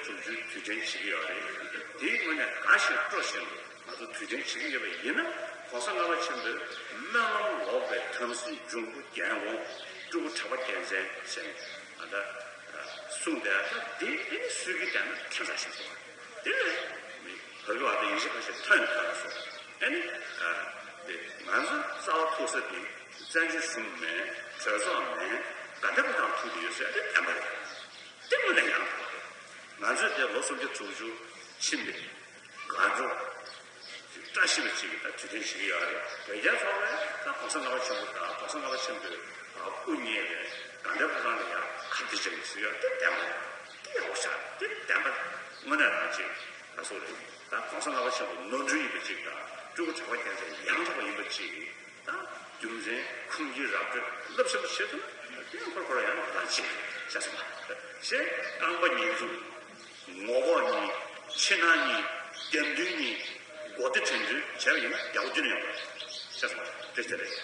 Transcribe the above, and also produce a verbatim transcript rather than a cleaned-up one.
དྲུག་ཅུའི་དུས་དྲན་བྱེད་ཀྱི་ཡོད་རེད། དེའི་ངོས་ནས་དགའ་ཞིང་སྤྲོ་བཞིན་དུ་ང་ཚོ་དུས་དྲན་བྱེད་ཀྱི་ཡོད་པ་ཡིན་ན། གོང་ས་ལྔ་པ་ཆེན་པོའི་སྨོན་ལམ་ལོག་པའི་དམ་སྲི་འབྱུང་པོ་རྒྱལ་འགོང་སྤྲུལ་སྐུ་གྲགས་པ་རྒྱལ་མཚན་ཟེར་ནས་ད་ལྟ་གསུངས་བསྡད། ད་དེ་ཨེ་ནི་སུས་ཀྱིས་བལྟས་ན་ཁྱད་མཚར་ཞིག་འདུག་དེ་ནས་བོད་ཀྱི་བར་དུ་ཡིན་གཅིག་མིན་གཅིག་ཐོན་ཐལ་སོང་། ཨེ་ནི་དེ་ང་ཚོ་རྩ་བ་ཐུག་ས་དེ་བཙན་བྱོལ་གཞུང་མིན། གྲོས་ཚོགས་མིན། དགའ་ལྡན་ཕོ་བྲང་ཐུག་དེ་ཡོད་ཟེར་དེ་བདེན་པ་རེད། དེ་དངོས་གནས་ཡང་དག་རེད། ང་ཚོས་དེ་ལོ་སུམ་ཅུ་དྲུག་ཅུ་ཕྱིན་པའི་དགའ་སྤྲོ་བཀྲ་ཤིས་པ་ཅིག་གི་ད་དུས་དྲན་ཞིག་ཡོད་རེད། བོད་རྒྱ་ཚོགས་པས་ད་གོང་ས་ལྔ་པ་ཆེན་པོ་དང་གོང་ས་ལྔ་པ་ཆེན་པོའི་སྐུ་བརྙེས་པའི་དགའ་ལྡན་ཕོ་བྲང་ལ་ཡང་ཁ་བདེ་ཅན་གྱི་ཟེར་ཡོད་དེ་བདེན་པ་རེད། དེ་ཡག་པོ་ཤག་དེ་བདེན་པ་དངོས་གནས་རང་ཅིག་ད་སོ་རེད། ད་གོང་ས་ལྔ་པ་ཆེན་པོ་ནོར་འཁྲུལ་ཡིན་པ་ཅིག་དང་སྤྲུལ་སྐུ་གྲགས་པ་རྒྱལ་མཚན་ཡང་དག་པ་ཡིན་པ་ཅིག་ད་རྒྱུ་མཚན་ཁུངས་སྐྱེལ་ར་སྤྲོད་རླབས་ཆེན་པོ་བྱེད་ཐུབ་ན་དེ་ཡང་ཁོ་ར་ཁོ་ར་ཡང་རང་ཅིག་བྱས་སོང་བ། ཞེས་རྐང་པ་ཉེས་འཛུགས། ངོ་ལྐོག་གཉིས། ཕྱི་ནང་གཉིས། རྒྱབ་མདུན་གཉིས། མགོ་བདེ་དྲན་འདུན་བྱས་པ་ཡིན་ན་ཡག་པོ་བསྟུན་ཡོང་བ་ཤེས་སོང་བ། དེ་ལྟར་རེད།